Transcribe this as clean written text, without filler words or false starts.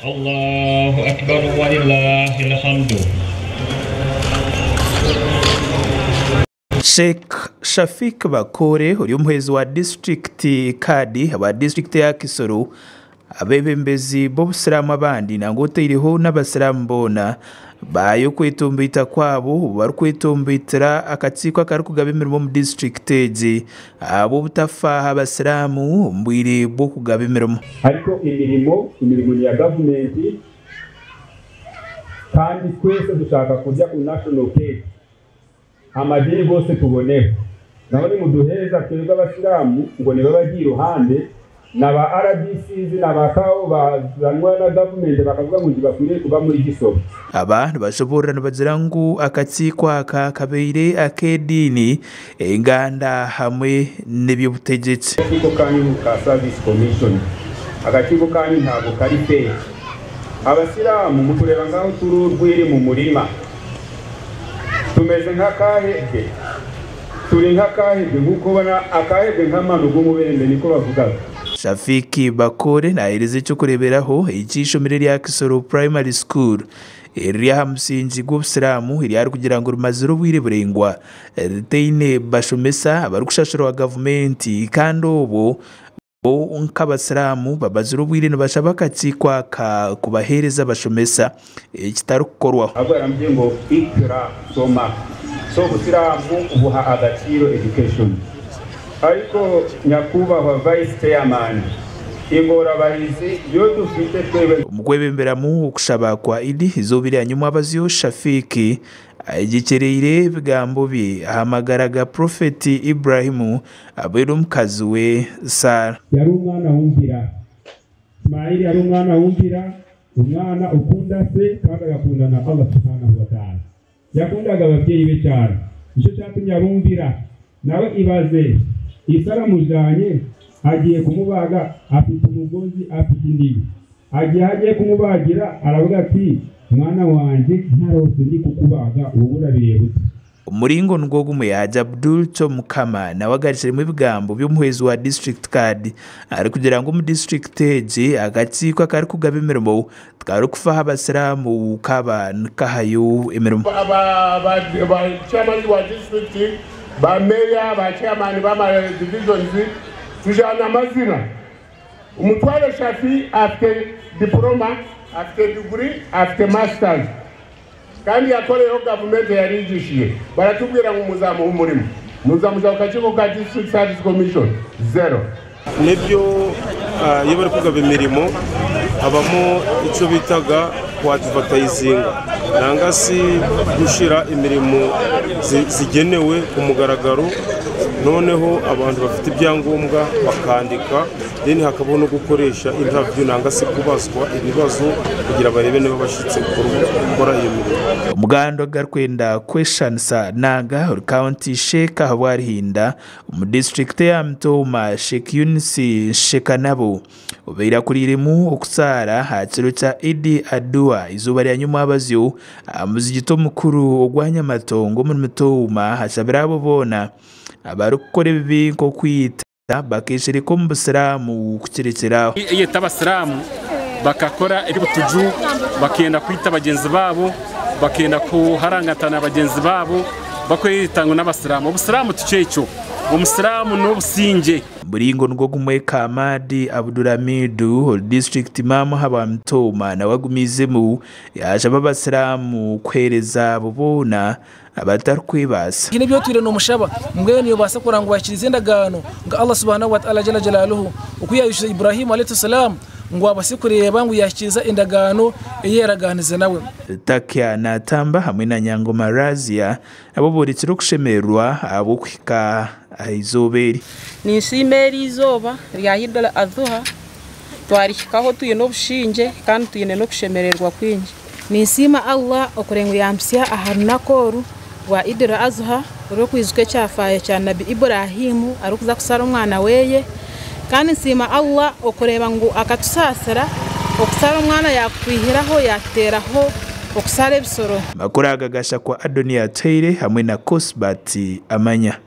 Allahu Akbar walillahil hamdu. Sheikh Shafiq Bakore ori omuhwezi wa disiturikiti Kadi aba disiturikiti eya Kisoro, abeebembezi b'obusiraamu abandi nangwa otaireho n'abasiraamu boona baayo okwetomboita kwabo obu barikwetomboitira akakiiko akarikugaba emirimo omu disiturikiti egi ahabw'obutafa aha basiraamu omu bwire bw'okugaba emirimo. Ariko imirimo imirimo ni iya gavumenti kandi twese dushaka kurya ku national cake amadini gose tuboneho naho nimuduheeza twebwe abasiramu ngo nibo bari iruhande na ba RDCs na ba KO bazanwa na gavumenti bakavuga ngu ntibakwiriye kuba muri Gisoro. Aba nibashoboorora nibagira ngu akakiiko aka kabaire ak'ediini, enganda hamwe n'eby'obutegyeki. Akakiiko kanyu ka Service Commission, akakiiko kanyu ntabwo kari fair. Abasiramu mutureba nkaho turi urwiri mu murima, tumeze nk'akahebwe, turi nk'akahebwe nk'uko ubona akahebwe nk'amano g'umubembe niko bavugaga. Shafiki Bakore naheereza eky'okureeberaho eky'eishomero erya Kisoro Primary School eriri aha musingi gw'obusiraamu eri arikugira ngu rimazire obwire buraingwa ritaine bashomesa abarikushashurwa gavumenti kandi obwo bo nk'abasiraamu bamazire obwire nibashaba akakiiko aka kubaheereza abashomesa ekitarikukorwaho. Ahubwo yaramubwiye ngo ikra, soma. So obusiraamu buha agaciiro education. Ariko nyakubahwa vice chairman, ingorabahizi yo dufite twebwe. Omu kwebemberamu okushaba kwa Idi eizooba erya nyomwabazyo, Shafiq ayegyekyerire ebigambo bye aha magara ga Purofeti Ibrahimu abwire omukazi we Saara. Yari umwana wumvira. Ismail yari umwana wumvira, umwana ukunda se kandi agakunda na Allah subhanahu wa ta'ala. Yakundaga ababyeyi be cyane, nicyo cyatumye abumvira. Nawe ibaze, Isi aramujyanye, agiye kumubaga, afite umugozi, afite indiga. Agiye aho agiye kumubagira, aravuga ati, mwana wanjye ntarose ndi kukubaga, wowe urabireba ute? Omuringo nigwo gumwe Haji Abdul Kyomukama nawe agarukiremu ebigambo by'omuhwezi wa disiturikiti Kadi arikugira ngu omu disiturikiti egi akakiiko akarikugaba emirimo tikarikufaho abasiraamu kaaba nikahayo emirimo. Ba chairman wa district, ba mayor, ba chairman b'ama divisions tujana amazina. Umutware Shafi afite diploma, afite degree, afite masters. Kandi yakoreyeho gavumenti yarigishije. Baratubwira ngo muzamuha umurimo. Muzamuja ku kakiiko ka District Service Commission zero. Nibyo, iyo bari kugaba imirimo habamo icyo bitaga kuadvertisinga nanga si gushyira imirimo zigenewe ku mugaragaro, noneho abantu bafite ibyangombwa bakandika, then hakabaho no gukoresha interview nanga se kubazwa ibibazo kugira barebe niba bashyitse gukora iyo mirimo. Omuganda ogarikwenda kweshanisa nanga ori county Sheikh Ahabwarihinda omu district ya Mitooma Sheikh Yunus Shekanabo obaire akuriiremu okusaara aha kiro kya Idi Adua eizooba rya nyomwabazyo aha muzigiti omukuru ogwa Nyamatongo omuri Mitooma ashabire abo boona abarikukora ebibi nk'okwita bakeshereka omu busiraamu kukirekyera aho. Eyeta abasiraamu bakakora eby'obutuju, bakenda kwita bagyenzi baabo, bakenda kuharangatana bagyenzi baabo, bakweyeta ngu n'abasiraamu. Obusiraamu tikyo ekyo. Omusiraamu n'obusingye. Muringo nigwo gumwe Kamadi Abdulhamidu ori district imam aha Mitooma nawe agumiizemu yashaba abasiraamu kuheereza abo boona abatarikwebaasa. Hine ebyo twire nomushaba mbwenu yobaasa kuranga ngu wahikiriza endagaano nka Allah subhanahu wa ta'ala jalla jalaluhu oku yayishuza Ibrahim alayhi salam ngu abase kureeba ngu yahikiriza endagaano ei yaraganize nawe. Takia Natamba hamwe na Nyangoma Razia nabo borekire okushemererwa ahabw'okuhika aha izooba eri. Ninsiima eri izooba rya Eid al-Adha twarihikaho twine obusingye kandi twine n'okushemererwa kwingi. Ninsiima Allah okurenga yampitsya aha runaku oru rwa Eid al-Adha orw'okwijuka ekyafaayo kya Nabi Ibrahim arikuza kusara omwana weye kandi nsiima Allah okureeba ngu akatusaasira okusara omwana yakutwihiraho yatuteeraho okusara ebisoro. Amakuru aga gashakwa Adonia Atuhaire hamwe na Cosbert Amanya.